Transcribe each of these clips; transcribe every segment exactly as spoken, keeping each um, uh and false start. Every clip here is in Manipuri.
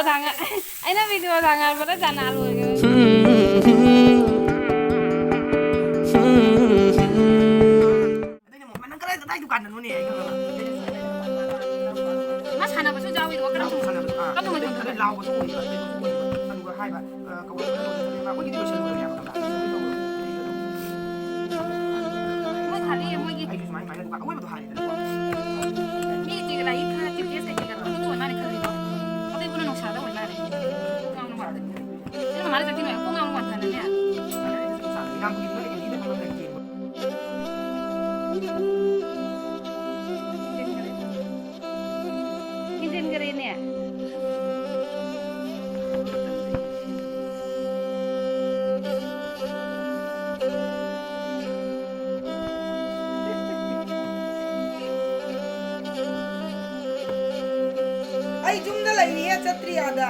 ꯊꯥꯡꯉ-, ꯑꯩꯅ ꯚꯤꯗꯤꯑꯣ ꯊꯥꯡꯒꯠꯄꯗ ꯆꯅꯥ ꯂꯣꯏꯈ꯭ꯔꯦ꯫ ꯑꯗꯨꯅꯦ ꯑꯃꯨꯛ, "ꯅꯪ ꯀꯗꯥꯏ, ꯀꯗꯥꯏ ꯗꯨꯀꯥꯟꯗꯅꯣꯅꯦ?" ꯑꯩ ꯈꯪꯉꯕ꯫ ꯃꯥ ꯁꯥꯟꯅꯕꯁꯨ ꯌꯥꯎꯋꯤꯗꯣ, ꯀꯔꯝ ꯁꯥꯟꯅꯕꯁꯨ, ꯑꯥ꯫ ꯀꯔꯝ ꯇꯧꯕ ꯑꯗꯨ, ꯑꯗꯨ ꯂꯥꯎꯕꯁꯨ ꯑꯣꯏꯌꯦꯕ꯫ ꯑꯗꯨꯒ ꯍꯥꯏꯕ, ꯑ, ꯀꯧꯔꯛꯄꯗ ꯑꯩꯈꯣꯏꯒꯤꯗꯤ ꯂꯣꯏꯁꯤꯜꯂꯨꯔꯦ ꯍꯥꯏꯕ, ꯈꯪꯕ꯭ꯔꯥ? ꯃꯣꯏ ꯊꯥꯔꯛꯑꯦ, ꯃꯣꯏꯒꯤ꯫ ꯑꯩꯁꯨ ꯁꯨꯃꯥꯏ, ꯁꯨꯃꯥꯏꯅ ꯗꯨꯀꯥꯟ ꯑꯋꯣꯏꯕꯗꯣ ꯍꯥꯏꯔꯦꯗꯅꯀꯣ꯫ ꯃꯤ ꯀꯩꯀꯩ ꯂꯥꯛꯏ ꯈꯔ ꯀꯦ ꯄꯤ ꯑꯦꯁ ꯀꯩꯀꯩ ꯂꯥꯛꯄ ꯑꯗꯨ ꯑꯣꯏ ꯃꯥꯅ ꯈꯜꯂꯤꯗꯣ꯫ ꯑꯇꯩꯕꯨꯅ ꯅꯨꯡꯁꯥꯗ ꯑꯣꯏ ꯃꯥꯜꯂꯦ꯫ ꯀꯣꯛ ꯉꯥꯎꯅ ꯃꯥꯜꯂꯦ꯫ ꯑꯗꯨꯅ ꯃꯥꯅ ꯆꯠꯈꯤꯅꯣ ꯍꯥꯏ, ꯀꯣꯛ ꯉꯥꯎꯅ ꯃꯥꯟꯊꯅꯅꯦ꯫ ꯍꯦꯟꯖꯤꯟꯈ꯭ꯔꯦꯅꯦ꯫ ꯑꯩ ꯌꯨꯝꯗ ꯂꯩꯔꯤꯌꯦ, ꯆꯠꯇ꯭ꯔꯤ ꯑꯥꯗ꯫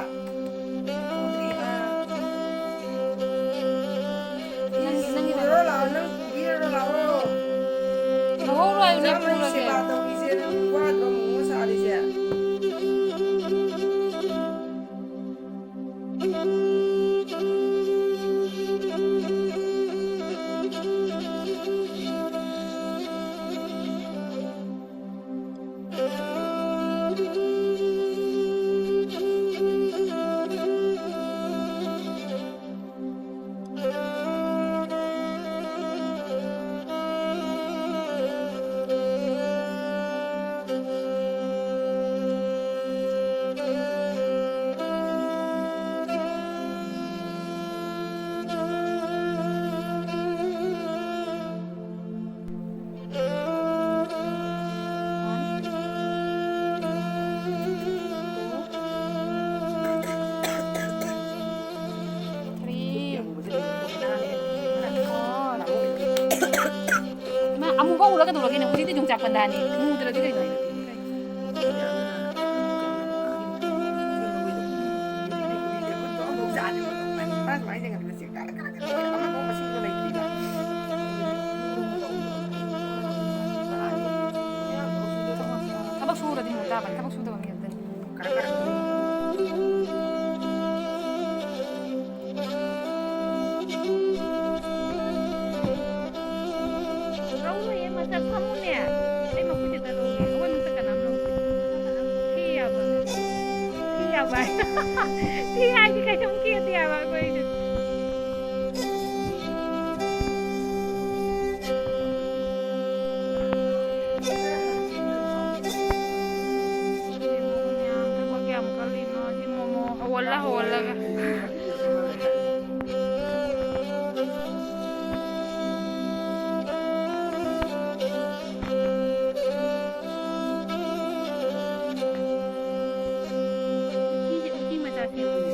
ꯅꯪ, ꯅꯪꯒꯤ ꯄꯨꯔꯣ ꯂꯥꯛꯑꯣ, ꯅꯪ ꯄꯨꯕꯤꯔꯣ ꯂꯥꯛꯑꯣ꯫ ꯂꯧꯍꯧꯔꯣ ꯍꯥꯏꯌꯨꯅꯦ, ꯏꯆꯥ ꯃꯔꯤ ꯄꯨꯔꯒꯦ꯫ ꯁꯦꯕꯥ ꯇꯧꯔꯤꯁꯦ ꯅꯪ ꯋꯥꯗ꯭ꯔꯣ, ꯃꯣꯃꯣ ꯁꯥꯔꯤꯁꯦ? ꯏꯃꯥ, ꯑꯃꯨꯕ ꯎꯔ ꯀꯩꯗꯧꯔꯒꯦꯅꯦ? ꯍꯧꯖꯤꯛꯇꯤ ꯌꯣꯡꯆꯥꯛ ꯄꯟꯗꯥꯅꯤ꯫ ꯃꯨꯗ꯭ꯔꯗꯤ ꯀꯩꯅꯣ? ꯊꯕꯛ ꯁꯨꯔꯗꯤ ꯃꯨ ꯇꯥꯕꯅꯤ꯫ ꯊꯕꯛ ꯁꯨꯗꯕ ꯃꯤ ꯑꯝꯇꯅꯤ꯫ ꯌꯥꯕ ꯍꯥꯏ꯫ ꯊꯤ ꯍꯥꯏꯗꯤ ꯀꯩꯁꯨꯝ ꯀꯦꯗꯦ ꯍꯥꯏꯕ ꯑꯩꯈꯣꯏꯗꯤ꯫ ꯊꯕꯛ ꯌꯥꯝ ꯀꯜꯂꯤꯅꯣ ꯁꯤ ꯃꯣꯃꯣ ꯍꯧꯍꯜꯂ ꯍꯧꯍꯜꯂꯒ꯫ ꯎꯇꯤ, ꯎꯇꯤ ꯃꯆꯥ ꯁꯦꯝꯕꯅꯦ꯫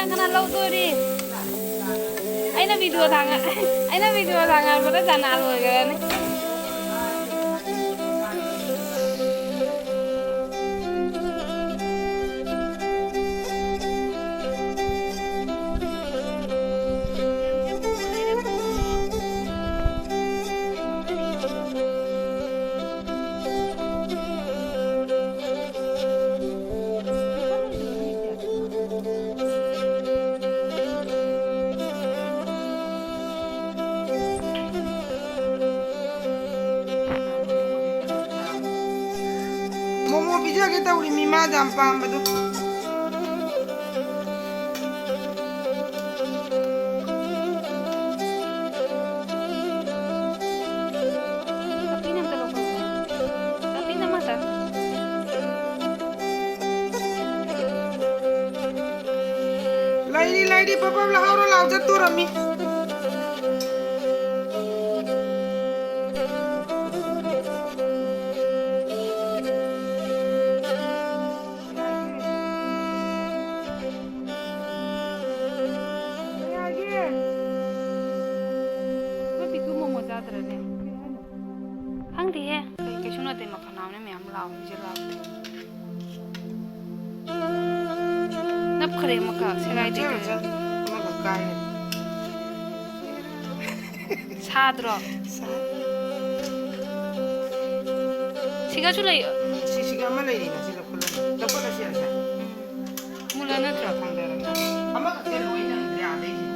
ꯀꯅꯥ ꯂꯧꯗꯣꯔꯤ? ꯑꯩꯅ ꯚꯤꯗꯤꯑꯣ ꯊꯥꯡꯉ-, ꯑꯩꯅ ꯚꯤꯗꯤꯑꯣ ꯊꯥꯡꯉꯛꯄꯗ ꯆꯅꯥ ꯂꯣꯏꯈ꯭ꯔꯅꯤ꯫ ꯃꯣꯃꯣ ꯄꯤꯖꯒꯦ ꯇꯧꯔꯤ ꯃꯤ ꯃꯥꯗ ꯌꯥꯝ ꯄꯥꯝꯕꯗꯣ꯫ ꯂꯩꯔꯤ, ꯂꯩꯔꯤ, ꯄꯞ ꯄꯞ ꯂꯧꯍꯧꯔꯣ, ꯂꯥꯎ ꯆꯠꯇꯣꯔꯝꯃꯤ꯫ ꯀꯩ ꯍꯥꯏꯒꯦ? ꯅꯣꯏ ꯄꯤꯛꯇꯨ ꯃꯣꯃꯣ ꯆꯥꯗ꯭ꯔꯅꯦ? ꯈꯪꯗꯦꯍꯦ꯫ ꯀꯩ, ꯀꯩꯁꯨ ꯅꯠꯇꯦ, ꯃꯈꯅꯥꯎꯅꯦ ꯃꯌꯥꯝ ꯂꯥꯎꯔꯤꯁꯦ, ꯂꯥꯎꯗꯦ꯫ ꯅꯞꯈ꯭ꯔꯦ ꯑꯃꯨꯛꯀ, ꯁꯦꯒꯥꯏ ꯃꯆꯥ ꯇꯦꯛꯈ꯭ꯔꯦ꯫ ꯃꯆꯥ ꯑꯃꯈꯛ ꯀꯥꯏꯔꯦ꯫ ꯁꯥꯗ꯭ꯔꯣ? ꯁꯥꯏ꯫ ꯁꯤꯒꯁꯨ ꯂꯩ꯫ ꯁꯤ, ꯁꯤꯒ ꯑꯃ ꯂꯩꯔꯤ, ꯉꯁꯤ ꯂꯧꯈꯠꯂꯁꯤ꯫ ꯂꯧꯈꯠꯂꯁꯤ ꯌꯥꯁꯦ꯫ ꯃꯨꯂꯥ ꯅꯠꯇ꯭ꯔꯣ? ꯊꯥꯡꯗꯔꯒ꯫ ꯑꯃꯈꯛꯇ ꯂꯣꯏ ꯅꯪꯗ꯭ꯔꯦ ꯑꯥꯗꯩꯁꯦ꯫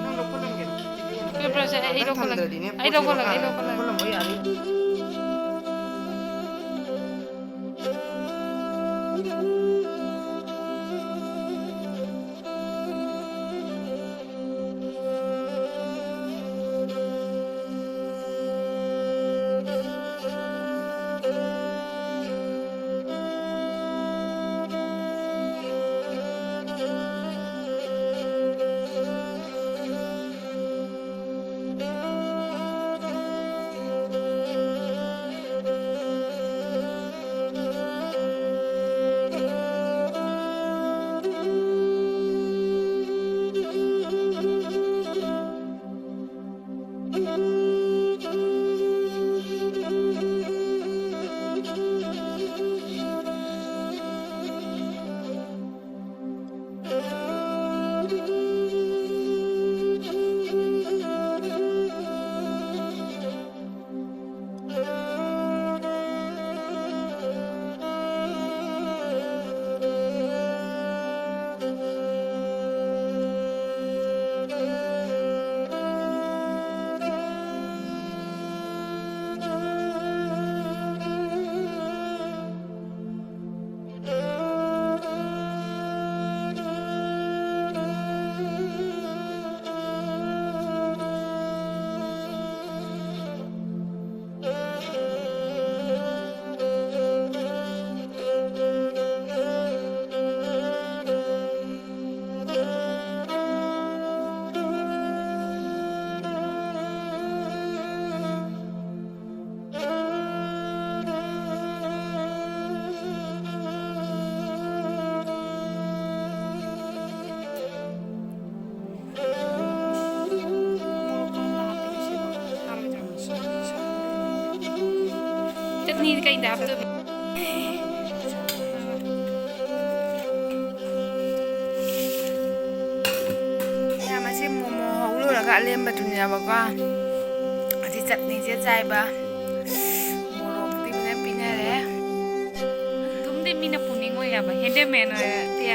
ꯅꯪ ꯂꯧꯈꯠꯂꯝꯒꯦꯔꯣ? ꯄꯤꯔꯛꯄ꯭ꯔꯣ ꯁꯦ? ꯑꯩ ꯉꯥꯛꯇꯪ ꯂꯧꯈꯠꯂꯒꯦ꯫ ꯊꯝꯗ꯭ꯔꯗꯤꯅꯦ, ꯑꯩ ꯄꯣꯠꯁꯦ ꯂꯧꯈꯠꯂꯒꯦ, ꯑꯩ ꯃꯈꯥ ꯂꯧꯈꯠꯂꯒꯦ꯫ ꯂꯧꯈꯠꯂꯝꯕ ꯌꯥꯅꯤ꯫ ꯀꯩꯗ ꯍꯥꯞꯇꯣꯏꯕ? ꯃꯌꯥꯝ ꯑꯁꯤ ꯃꯣꯃꯣ ꯍꯧ ꯂꯣꯏꯔꯒ ꯑꯂꯦꯝꯕꯗꯨꯅꯦꯕꯀꯣ꯫ ꯑꯁꯤ ꯆꯠꯅꯤꯁꯦ ꯆꯥꯏꯕ꯫ ꯃꯣꯔꯣꯛꯇꯤ ꯐꯖꯅ ꯄꯤꯅꯔꯦ꯫ ꯑꯗꯨꯝꯗꯤ ꯃꯤꯅ ꯄꯨꯅꯤꯡꯉꯣꯏ ꯍꯥꯏꯕ, ꯍꯦꯟꯗꯃꯦꯟ ꯑꯣꯏꯔꯗꯤ꯫